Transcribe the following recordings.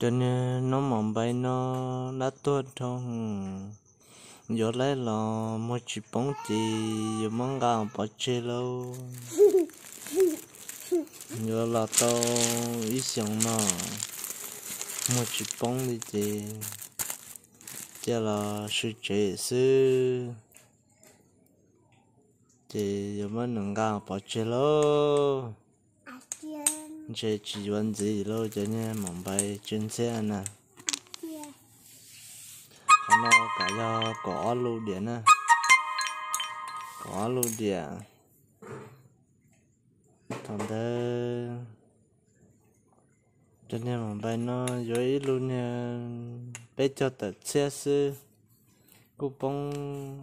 Cov niag noob maum npai no dab tuag dhau, yuav laib los muag tsis poob ces yuav muab nqa pov tseg lauj. Yuav los tau ib xyoos no muag tsis poob li ces cia los sw tsev xwb. Ces yuav muab nws nqa pov tseg lauj. Ntshe tsis yuav ntxiv lauj, cov niag maum npai tsw ntxhiab na. Qhov no kam yog kaum ob lub diam na, kaum ob lub diam. Thaum ntawd cov niag maum npai no yuav ib lub niag peb caug tawm txhiab xwb, kuj poob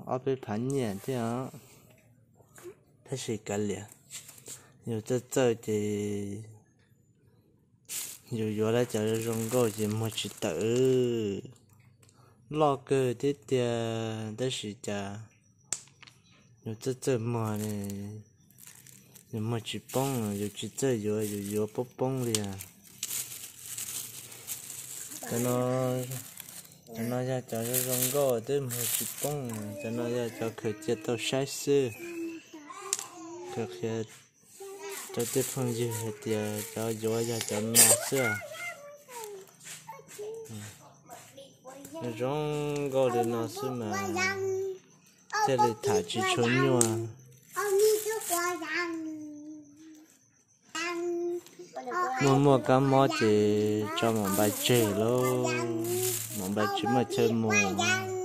ob peb phav nyiaj thiab os. Tab sis kav liam, yus txawj txawj ces yus yuav lawv cov zoo nkauj ces muag tsis tawm. Loj kawg thiab tiag, tab sis cas yus txawj txawj muag ne, yus muag tsis poob, yus tsis txawj yuav, yus yuav poob poob li os. Cov no yog cov zoo zoo nkauj twb muag tsis poob, cov no yog cov khaws cia tau saib xwb. Khaws qhia rau tej phooj ywg hais tias cov yuav yog cov no xwb. Zoo nkauj li no xwb mas thiaj li tham tsis tshua nyuaj. Muaj muaj kab mob ces tso maum npai tseg lauj, maum npai tsis muaj chaw mus.